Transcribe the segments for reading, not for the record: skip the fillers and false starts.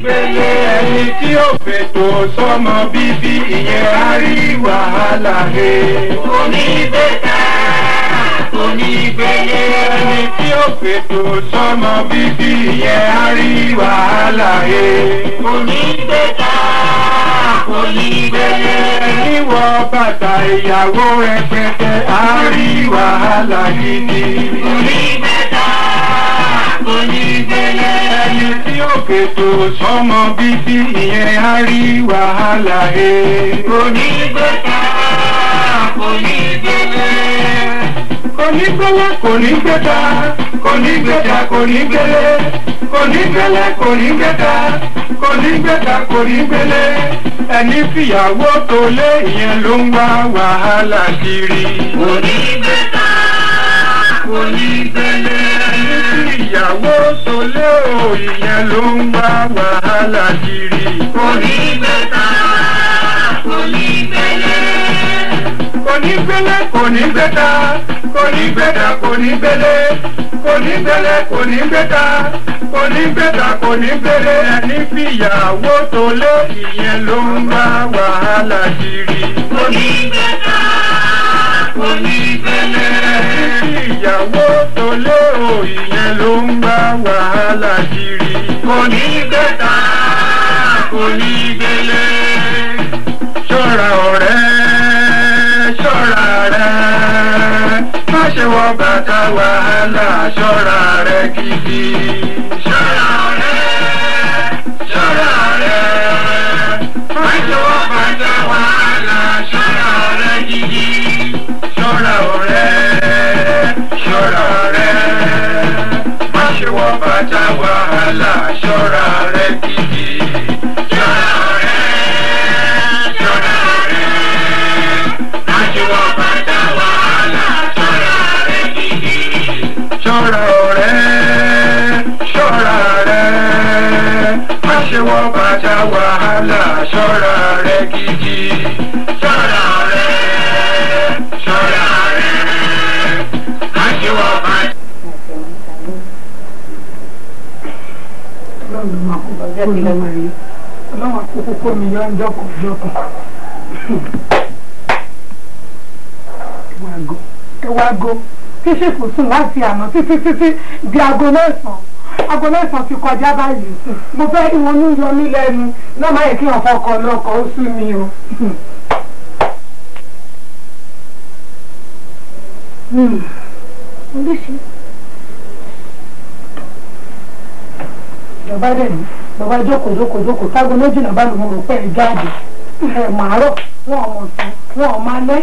Gbélé ẹni tí ó fètò sọ́mọ bíbí ìyẹn á rí wàhálà he. Onígbèta onígbélé ẹni tí ó fètò sọ́mọ bíbí ìyẹn á rí wàhálà he. Onígbèta onígbélé ẹni wọ bàtà ìyàwó rẹpẹtẹ á rí wàhálà gidi. Onígbèta onígbélé ẹni tí ó fètò sọ́mọ bíbí ìyẹn á rí wàhálà he. Onígbèta onígbélé kò ní gbélé kò ní gbéta kò ní gbéta kò ní gbélé kò ní gbélé kò ní gbéta kò ní gbéta kò ní gbélé ẹni fìyàwó tó lé ìyẹn ló ń wá wàhálà kiri. Kò ní gbéta kò ní gbélé ẹni fìyàwó tó lé o ìyẹn ló ń wá wàhálà kiri. Kò ní gbéta kò ní gbélé kò ní gbélé kò ní gbéta kò ní gbéta kò ní gbélé kò ní gbélé kò ní gbéta kò ní gbéta kò ní gbélé ẹni fìyàwó tó lé ìyẹn ló ń bá wàhálà kiri. Kò ní gbéta kò ní gbélé ẹni fìyàwó tó lé o ìyẹn ló ń bá wàhálà kiri. Kò ní gbéta kò ní gbélé ṣọ́ra ọ̀rẹ́ ṣọ́ra rẹ má ṣe wọ bàtà wàhálà ṣọ́ra rẹ gidi. Ṣọ́ra rẹ ṣọ́ra rẹ má ṣe wọ bàtà wàhálà ṣọ́ra rẹ gidi. Ṣọ́ra ọ̀rẹ́ ṣọ́ra rẹ má ṣe wọ bàtà wàhálà ṣọ́ra rẹ gidi. Ṣọ́ra ọ̀rẹ́ ṣọ́ra rẹ má ṣe wọ bàtà wàhálà ṣọ́ra rẹ gidi. Ṣọ́ra ọ̀rẹ́ ṣọ́ra rẹ má ṣe wọ bàtà wàhálà ṣọ́ra rẹ gidi. Ṣọ́ra ọ̀rẹ́ ṣọ́ra rẹ má ṣe wọ bàtà. Ọlọ́run àkókò kó mi yọ ń jọkọ̀ jọkọ̀. Ẹ wá go tí ṣèkù sùn láti àná títí títí di aago 9 aago 9 ti kọjá báyìí sí. Mo fẹ́ rí wọn ní yọ mí lẹ́nu náà má yẹ kí wọ́n fọkọ lọ́kọ̀ ó sú mi o. Oríṣi. Ìjọba dẹ̀ ní bàbá jókòó jókòó jókòó tágo 12 bá lù mọ́ rò pé ẹ jáde ẹ màárọ̀ wọn ò mọ̀ sùn wọn ò máa lẹ́.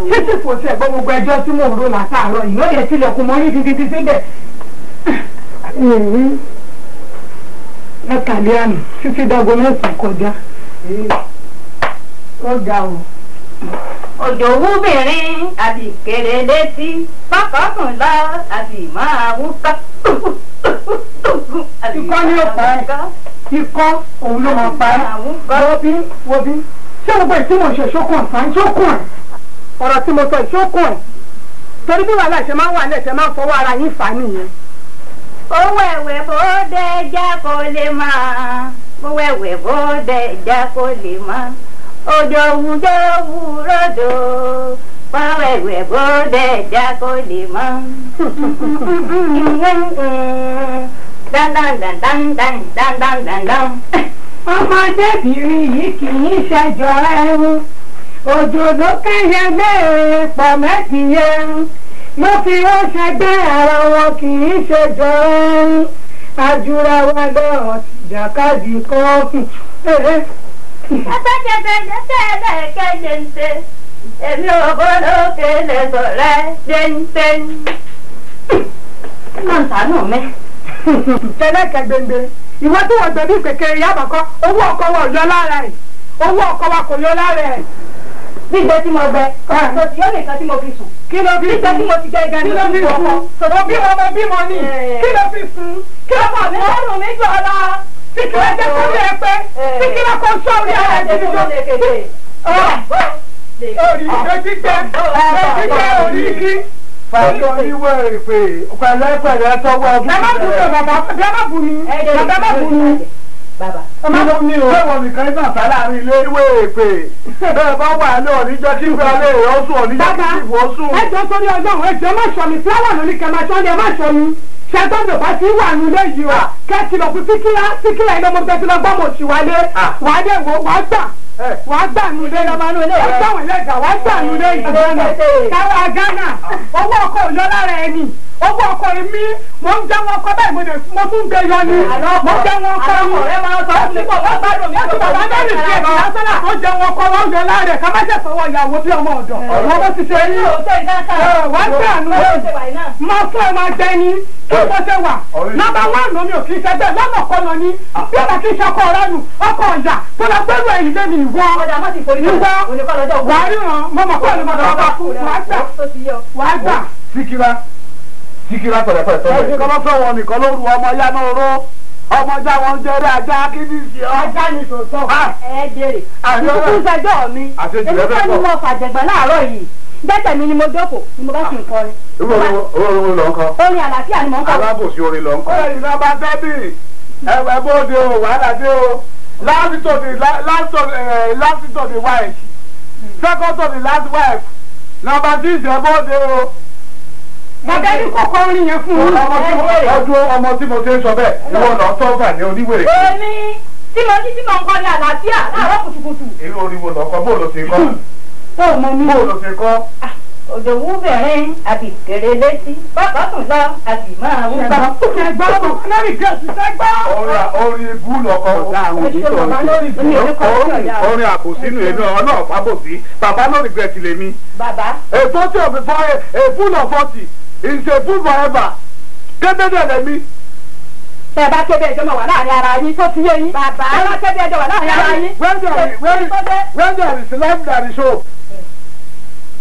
Títí kò tiẹ̀ gbọ́ gbogbo ẹjọ́ tí mò ń rò látàárọ̀ yìí ó yẹ tilẹ̀kùn mọ́ ní dídí síbẹ̀. Látàlẹ́ àná títí dágo 9 kọjá. Ó ga o. Òjò wúbìrín àti kéré létí bákọ̀ọ̀kùn lọ àti máa wúkọ́. Ikọ́ ni ó pa ẹ́. Ikọ́ òun ló máa pa ẹ́. Wo bí wo bí ṣé gbogbo èyí tí mò ń ṣe ṣókùn ọ̀sán ṣókùn ẹ̀? Ọ̀rọ̀ tí mo sọ ìṣókùn ẹ̀. Torí bí wàhálà ṣe máa ń wà lẹ́sẹ̀ máa ń fọwọ́ ara yín fà á nìyẹn. Owó ẹ̀wẹ̀ bóde já kó lè máa. Owó ẹ̀wẹ̀ bóde já kó lè máa. Òjò wùjọ wúrọ̀dọ̀. Owó ẹ̀wẹ̀ bóde já kó lè máa. Dandandandandandandandandan. Ọmọdébìnrin yìí kì í ṣẹjọ ẹrú. Òjò ló kẹ́yẹ mẹ́rin pọ̀ mẹ́tìyẹ. Ló fi wọ́n ṣẹgbẹ́ ara wọn kì í ṣẹjọ ẹrú. Ajúra wa lọ́rọ̀ tìjàkadì kan. Ẹ̀ẹ́dẹ́gbẹ̀jẹ̀tẹ̀lẹ̀kẹ̀jẹ̀ǹtẹ̀. Èmi ò bọ́lọ́ kele sọ̀rẹ́ jẹ́ǹtẹ̀. Náà sànú mi. Tẹ́lẹ̀kẹ̀gbẹ̀ngbẹ̀. Ìwọ tí wọ́n gbẹ̀bí kékeré yàbá kọ́, owó ọkọ wa ò yọ lára ẹ̀. Owó ọkọ wa kò yọ lára ẹ̀. Gbígbẹ tí mo gbẹ, kò sí ó nìkan tí mo fi sùn. Kí ló fi Gbígbẹ tí mo ti jẹ ìgbà Kí ni ló mo fi fi sùn? ọkọ. Mo bímọ mo bímọ ni. Kí ló fi sùn? Kí ló Ọkọ fi mi sùn? lọ́rùn mi jù ọ lọ. Tí kí ló jẹ́ kó rí ẹ pé tí kí ló kó sórí ara ẹ̀ gidi gan. Orí gbígbẹ gbígbẹ orí kí. Fàlẹ́ oníwèrèpè pẹ̀lẹ́pẹ̀lẹ́ tọwọ́ ọdún. Ẹ má bù mí bàbá, ẹ má bù mí. Bàbá má bù mí. Bàbá. Ẹ má bù mí o. Bẹ́ẹ̀ wọ́n nìkan iná sá láàrin ilé wèrèpè. Bẹ́ẹ̀ bá wà ní ọ̀níjọ́ kí ìfẹ́ alẹ́ rẹ̀ ó sùn ọ̀níjọ́ kí ìfẹ́ ó sùn. Ẹ jọ̀ọ́ sórí Ọlọ́run, ẹ jọ̀ọ́ má sọ mi, fúláwà lóní kẹ́ máa sọ ni ẹ má sọ mi. Ṣẹ́tọ́nù bá ti wà nílé yìí o. Kẹ́ kìlọ̀ fún Síkírá, Síkírá iná mo tẹ́tí lọ gbọ́ mo sì wálé. Wàá dẹ̀ wò, wàá gbà. Wàá gbà nulẹ̀ yìí. Wàá gbà wọ́n lẹ́gà, wàá gbà nulẹ̀ yìí. Káwa Ghana, owó ọkọ̀ ò yọ lára ẹni. Owó ọkọ̀ èmi, mo ń jẹ́ wọn kọ́ báyìí, mo tún gbé yọ ni. Mo jẹ́ wọn kọ́ ni. Ó ti bàbá mẹ́rin sí ẹ̀kọ́ lásán náà tó jẹ́ wọn kọ́ wọ́n yọ lára ẹ̀ ká má jẹ́ sọ́wọ́ ìyàwó bí ọmọ ọ̀dọ̀. Wọ́n bó ti ṣe rí. Wàá gbà nulẹ̀. Máa fún ẹ máa jẹ ni. Kí mo ṣe wà. Nọ́mbà wánù mi ò kì í ṣe bẹ́ẹ̀ lọ́nà kọ́nà ni. Bí ọ̀nà kì í ṣe ọkọ̀ ọ̀rá nù, ọkọ̀ ọ̀yà tó lọ gbẹ́rù ẹ̀yìn lé mi ìwọ. Ìwọ wàá ríran mọ́mọ́ kọ́ ló mọ̀ bá kú. Wàá gbà. Wàá gbà. Síkírá Síkírá pẹ̀lẹ́pẹ̀lẹ́ tọ́lẹ̀. Ẹ̀sìn kan fẹ́ wọn nìkan ló ru ọmọ yá náà ró. Ọmọ já wọn jẹrẹ ajá kí ní ṣe ọ́. Ajá ni tòótọ́. Ẹ jèrè. Ìkúkú ìṣẹ́jọ́ mi. Èmi kọ́ ni mo fàjẹ̀gbọ́n láàárọ̀ yìí. Jẹ́jẹ̀ mi ni mo jókòó ni mo bá sì ń kọrin. Irú orin ló ń kọ. Orin àlàáfíà ni mò ń kọ. Alábòsí orin ló ń kọ. Orin náà bá tẹ́bì ẹ̀wẹ̀ bóde o wàhálà dé o last to the last to the wife second to the last wife number six ẹ̀ bóde o. Bàbá ẹni kò kọ orin yẹn fún un. Ọdún ọmọ tí mo ti ń sọ bẹ́ẹ̀ ìwọ lọ tọ́fà ní oníwèrè. Èmi tí mo ní tí mo ń kọ ní àlàáfíà láàárọ̀ kùtùkùtù. Irú orin wo lọ kọ bó ló ti kọ? Tó mọ mi. Bó ló ti kọ? Òjòwú bẹ̀rẹ̀ àti kèrè létí bàbá tún lọ àti máa ń gbà. Ṣẹ̀gbọ́n lórí gẹ̀ẹ́sì ṣẹ́gbọ́n. Orin ibú lọkọ. Orin àbòsí nù èmi ọlọ́ọ̀fà bòsí bàbá lórí gẹ̀ẹ́sì lèmi. Bàbá. A 40 of a full of 40 is a full forever. Kébédè lèmi. Tẹ bá kébé ẹjọ́ mọ̀ wà láàrin ara yín tó ti yé yín. Bàbá. Tẹ bá kébé ẹjọ́ wà láàrin ara yín. When there is life there is hope.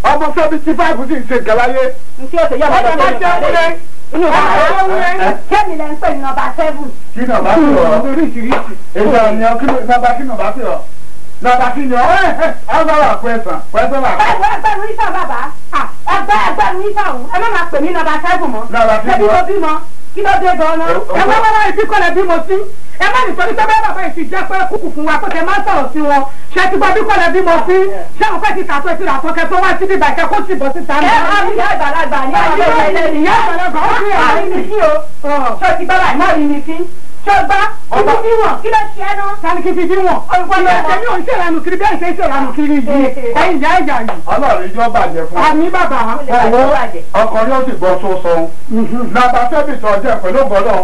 Ọmọ 75 sì ń ṣe nǹkan láyé. Ntí o ṣe yọ ọmọdé Ọ̀dọ̀ máa jẹ́ wúlé. Inú bàbá Kémi lẹ ń pè ní nọ́mbà 7. Kí ni ọba fi ọ? Oríṣiríṣi. Ètò ọ̀nìyàn kí ni nọ́mbà kí ni ọba fi ọ? Nọ́mbà kí ni ọ? Ẹ ẹ sọ̀rọ̀ kwẹ̀sán kwẹ̀sán là. Ẹgbẹ́ ẹgbẹ́ mi sàn bàbá. Ẹgbẹ́ ẹgbẹ́ mi sàn ẹ má máa pè mí nọ́mbà 7 mọ́. Nọ́mbà kí ni Ṣé bí ọ? mo bímọ? Kí ló dé gan-an? Ẹ wá wá wá ibi kọ́lẹ̀ bímọ sí. Ẹ má nítorí pé bẹ́ẹ̀ bàbá yìí ti jẹ́ pé kúkú fún wa pé kẹ má sọ̀rọ̀ sí wọn. Ṣé ti gbọ́ bí kọ́lẹ̀ bímọ sí? Ṣé àwọn fẹ́ ti tàtó ti ràtọ́ kẹ tó wá síbí bàkẹ́ kó sì bọ́ síta Ẹ máa ń yá àgbàlagbà ní ọjọ́ ìrẹ̀lẹ̀ Ìyá àgbàlagbà ó fi Má àárín rí mi sí o. Ṣé o ti gbọ́ báyìí? Má rí mi sí. Ṣé o gbá? Ibi bí wọ̀n kí ló ṣe é náà? Tani kí fi bí wọn. Ìyá tèmi ò ń ṣèrànù kiri bẹ́ẹ̀ ṣe ń ṣèrànù kiri yìí. Ẹ̀yin ìyá ìyá yìí. Ọlọ́run ìjọ bàjẹ́ fún ọ. Àmì bàbá. Ọwọ́ ọkọ yóò sì gbọ́ tó sọ. Nọ́mbà 7 sọ jẹ́ pẹ̀lú gbọ́dọ̀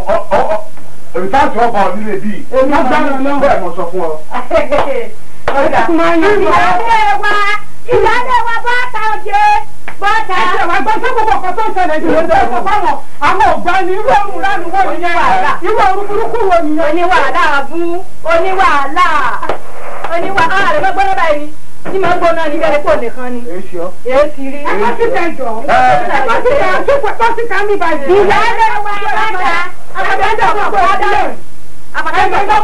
rìsáàtì ọba onílé bíi. Èmi agbára Ọlọ́run. Bẹ́ẹ̀ mo sọ fún ọ. Máa ń yí Ìyáálé wa ìyáálé wa bọ́ta oje bọ́ta. Ẹ ṣe wá gbọ́ sí gbogbo ọkọ̀ tó ń ṣẹlẹ̀ jù lójú ẹ̀sọ́ fáwọn àwọn ọ̀gbẹ́ni irú ọ̀run ránù wo nìyẹn irú ọ̀run burúkú wo nìyẹn. Oníwàhálà abú oníwàhálà oníwàhálà rẹ̀ gbọ́dọ̀ báyìí ni tí màá gbóná ní bẹ́ẹ̀ kò nìkan ni. Èsì ọ. Èsì rí. Ẹ má sí tẹ̀jọ́ ẹ má sí tẹ̀jọ́ tó sì ká mi báyìí. Ìyáálé wa bọ́ta. Ẹjọ́ kọ́ sílẹ̀. Ẹjọ́ kọ́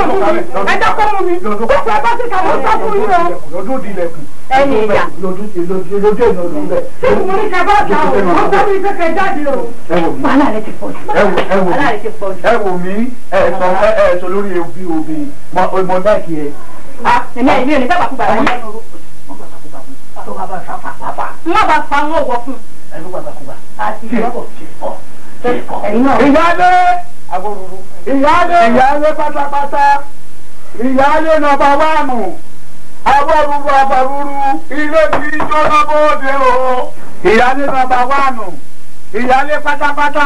mú mi. Ẹjọ́ kọ́ mú mi. Gbogbo ẹ bá sì ká mọ́ sọ fún yín o. Lọ́dún di ilẹ̀kùn. Ẹni ìyá. Lọ́dún lọ́dún ìlọ́dún bẹ́ẹ̀. Tí mo ní kẹ bá ta o, wọ́n sọ mi pé kẹ jáde o. Ẹ wò mí. Wàhálà rẹ ti pọ̀ jù. Ẹ wò ẹ wò Wàhálà mí. rẹ ti pọ̀ jù. Ẹ wò mí. Ẹ sọ ẹ sọ lórí ebi omi. Mo láìkí ẹ. Èmi èmi ò ní sábà kú bàbá yẹn. Má bá fa ń wọ̀ fún un. Àti ìwọ́. Ẹ̀yin náà. Ìyáálé ìyáálé ìyáálé pátápátá ìyáálé nọ́mbà 1 abọ́rúurú abọ́rúurú ilé tí jóná bóde o. Ìyáálé nọ́mbà 1 ìyáálé pátápátá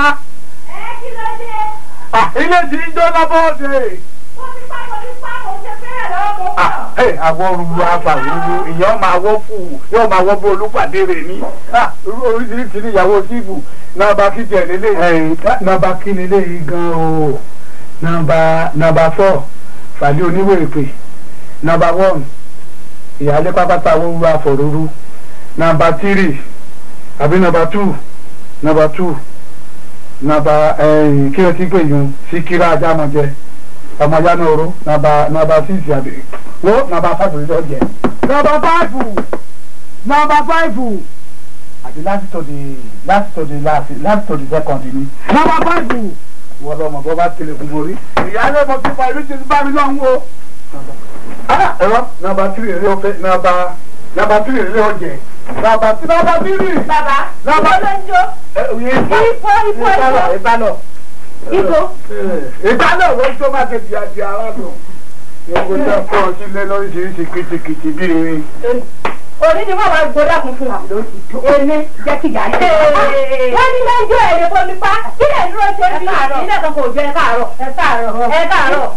Ẹ kí ló dé? ilé tí jóná bóde. Mo ti pa mo ti pa mo ṣe fẹ́rẹ̀ lọ́wọ́ mo pọ̀. Abọ́rúurú abọ́rúurú ìyá ọmọ àwọ̀ fù yóò máa wọ́ bó olúpàdé rẹ̀ ní. Oríṣiríṣi ní ìyàwó síìbù nọ́mbà kí tiẹ̀ lélẹ̀. Nọ́mbà kí ni eléyìí gan o nọ́mbà 4 fàlẹ́ oníwèrèpè nọ́mbà 1 ìyáálé pápátá owó àfọ̀rúrú nọ́mbà 3 àbí nọ́mbà 2 nọ́mbà 2 nọ́mbà kí ló ti pè yun Síkírá Ajámọ̀jẹ ọmọ yánà oró nọ́mbà 6 àbí wo nọ́mbà 5 ló jẹ nọ́mbà 5 nọ́mbà 5. Àbí last to the second ni. Nọ́mbà 5. Wọ́n lọ́mọ bọ́ bá tilẹ̀kùn mórí. Ìyáálé mo ti fa ìlú ti bá mi lọ́hùn o. Ẹ̀rọ nọ́mbà 3 rí ọ̀fẹ́ nọ́mbà 3 rí ọ̀jẹ̀. Nọ́mbà 3. Bàbá nọ́mbà ló ń jó. Ibo. Ìbálò. Ibo. Ìbálò ló ń jó máa ṣe di aládùn. Ìyókù jẹ́ fún ọ sílé lóríṣiríṣi kìtìkìtì bí irin. Òní ni wọ́n wá gbọ́dọ̀ kún fún wa. Èmi jẹ́ kí ìyá rẹ̀. Wọ́n ní lẹ́jọ́ èrè kò ní pa. Kí lè dúró ṣe bí ilé kan kò jọ ẹ káàárọ̀. Ẹ káàárọ̀. Ẹ káàárọ̀.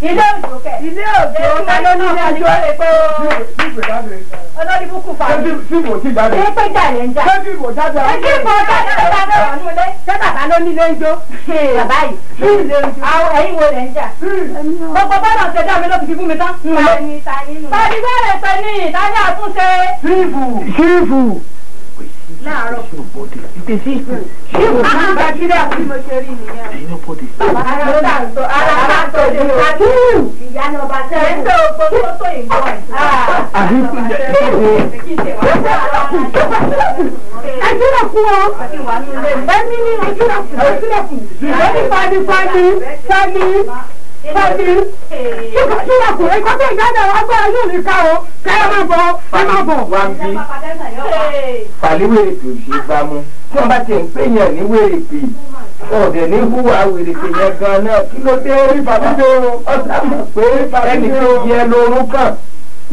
Ilé òjò kẹ̀. Ilé òjò ta ló ní ilé òjò rẹ̀ pé o. Olórí búkú fa mi. Síbò tí jáde. Ṣé pé jà lè ń jà? Ṣé síbò jáde? Ṣé síbò jáde ló bá bẹ̀rẹ̀ nínú ilé? Ṣé bàbá ló ní ilé ń jó? Bàbá yìí. Àwọn ẹ̀yin wo lẹ̀ ń jà? Gbogbo bọ́ọ̀lù ṣe dá mi ló fi fi fún mi tán. Tani bẹ̀rẹ̀ pẹ̀ ní ìtàní àtúnṣe. Sífù. Sífù. Láàárọ̀. Sífù. Sífù kan bá sílẹ̀ bí mo ṣe rí nìyẹn. Bàbá ara ta tó lè wá. Ìyá ni ọba tẹ́lẹ̀. Ẹ̀ ń tó gbogbo tó ìgbọ́. Ẹjúlẹ̀kùn o. Ẹ̀mí ni ẹjúlẹ̀kùn. Ẹjúlẹ̀kùn. Ẹ̀mí fani fani fani fani. Ṣílẹ̀kùn ẹ̀kọ́ tó ìdájọ́ agbára yóò ní ká o. Ká ẹ máa bọ̀ ẹ máa bọ̀. Wá ń bí fàlíwèrè pè ṣe gbámú. Tí wọ́n bá ti ń pè yàn ní wèrè pè, ọ̀dẹ̀ ní hùwà wèrè pè yẹn gan-an náà. Kí ló dé? Ọ̀sán mọ̀ pé ẹnì kejì ẹ lórún kàn.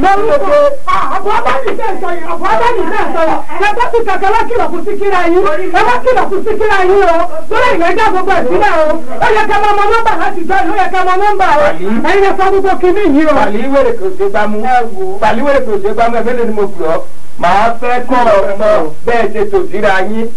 Lórúkọ àbọ̀ abáni tẹ̀ sọ yìí àbọ̀ abáni tẹ̀ sọ yìí ẹ bá ti kàkẹ́ wá kìlọ̀ fún síkírà yín ẹ bá kìlọ̀ fún síkírà yín o lórí ìwé dá gbogbo ẹ̀ sílẹ̀ o ó yẹ kẹ́ mọ ọmọ nọ́mbà láti jọ yìí ó yẹ kẹ́ mọ nọ́mbà o ẹ̀yin lè sọ gbogbo kinní yìí o. Fàlíwèrè kò ṣe gbámú fàlíwèrè kò ṣe gbámú ẹ mélòó ni mo pè ọ́ màá fẹ́ kọ́ ọ bẹ́ẹ̀ ṣe tò síra yín.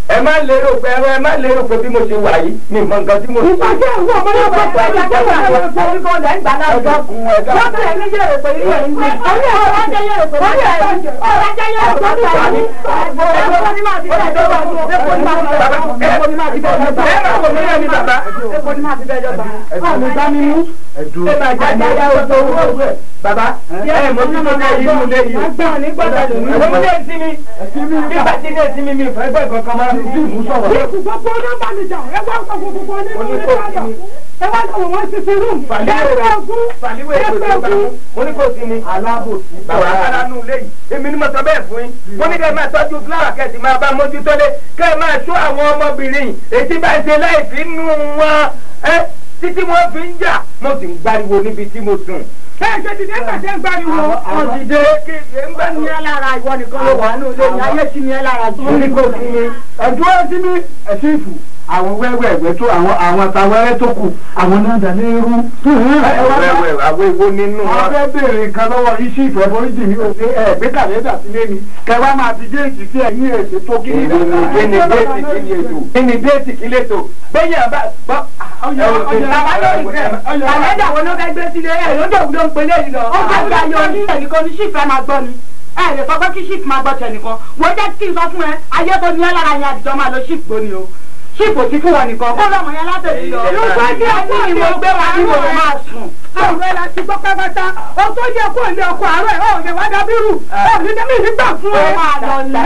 Ẹ má lérò pé ẹ má lérò pé bí mo ṣe wà yìí mi mọ nǹkan tí mo ṣe. Ìpàdé àwọn ọmọ náà kọ́ pé ìgbà tó wà lọ́wọ́ orúkọ ọ̀dà ìgbà náà. Ẹ dákun ẹ dákun. Wọ́n bẹ̀rẹ̀ ní yẹ̀rẹ̀ pé ilé ìwé. Ọ̀rẹ́ ọ̀rẹ́ jẹ́ yẹ̀rẹ̀ pé ilé ìwé. Ọ̀rẹ́ jẹ́ yẹ̀rẹ̀ pé ilé ìwé. Ẹ̀kọ́ ni máa fi bẹ́ẹ̀ dọ́gba. Ẹ̀kọ́ ni máa fi bẹ́ẹ̀ dọ́gba. Ẹ má wò mí lẹ́nu bàbá. Ẹ̀kọ́ ni máa fi bẹ́ẹ̀ dọ́gba. Ọ̀rẹ́ gbá mi mú. Ẹ máa jáde bàbá. Ẹ mọ̀ tí mo lé yìí mo lé yìí. Mo lé sí mi. Nígbà tí lé sí mi mi ìfẹ́ gbọ́ ìkankan máa ń bí mú sọ̀rọ̀. Bí gbogbo nọ́mbà mi jà, ẹ wá gbogbo nínú ilé wa. Ẹ wá lọ wọ́n ti fi rúùmù. Fàlíwé ètò ìjọba mo ní kò sí ni. Alábòsí. Bàbá ara nù lé yìí. Èmi ni mo sọ bẹ́ẹ̀ fún yín. Mo ní kẹ́ ẹ máa tọ́jú fúláwà kẹ́sì máa bá mójútó lé. Kẹ́ ẹ máa ṣọ́ àwọn ọmọbìnrin yìí. Ètí bá ń ṣe láìsí nù wọn. Ẹ títí wọ́n fi ń jà. Mo sì ń gbariwo níbi tí mo sùn. Ẹ ṣe dìde ń gbàdé ń gbariwo. Wọ́n ti dé kí n bá ní ẹ lára ìwọ nìkan ló wà nínú ilé ní ayé sí ni ẹ lára jù. Mo ní kò sí mi. Ẹ̀dúró sí mi ẹ̀sìfù àwọn wẹ́wẹ́wẹ́ tó àwọn àtàwẹ́rẹ́ tó kù àwọn náà dà ní irú. Wẹ́wẹ́ àwọn èwo nínú wọn. Wọ́n fẹ́ béèrè nǹkan lọ́wọ́ yìí sí ìfẹ́ foríjì mi ò ní ẹ̀ gbé kàlẹ́dà sílé mi. Kẹwàá máa fi déètì sí ẹ̀yìn ètò tó kí ni. Kí ni déètì kí ni ètò? Kí ni déètì kí lè tò? Bẹ́yìn àbá bọ́. Bàbá lórí kàlẹ́dà wo ló fẹ́ gbé sílé ẹ̀ ló dòwú ló ń pelé yìí lọ. Ó gbàgbé ayọ̀ ní ẹnìkan ní sífẹ́ máa gbọ́ ni. Ẹ lè sọ pé kí sífù máa gbọ́ tẹnìkan. Wọ́n jẹ́ kí n sọ fún ẹ, ayé tó ní ẹ lára yẹn àdìjọ máa lọ sífù gbóni o. Sífù sí fún wọn nìkan, kó lọ́mọ yẹn látẹ̀lé lọ. Ló jẹ́ ẹni ni mo gbé wa ní mo máa sùn. Àwọn ẹ̀ la ti gbọ́ pátápátá. O tó yẹ kó lé ọkọ àárọ̀ ẹ̀ ọ̀ lè wá dábírù. Ọ̀ ní dẹ́mi nígbà fún ẹ.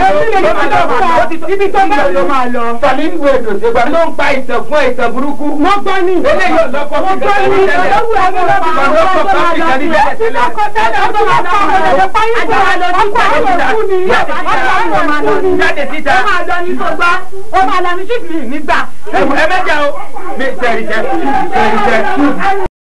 Èmi lè ní lọ fún ọ. Ibi tó bá lọ máa lọ. Fàlíwé ètò ìṣègbà ló ń pa ìtàn fún ìtàn burúkú. Mo gbọ́ ni. Eléyìí ò lọ́kọ́ Mo gbọ́ ni. Olówó ẹni ló máa lọ. Jáde síta. Ó máa lọ ní kó gbá. Ó máa lọ ní sífì nígbà. Ẹ mẹ́jà o. Mi tẹ̀rì jẹ. Tẹ̀rì jẹ.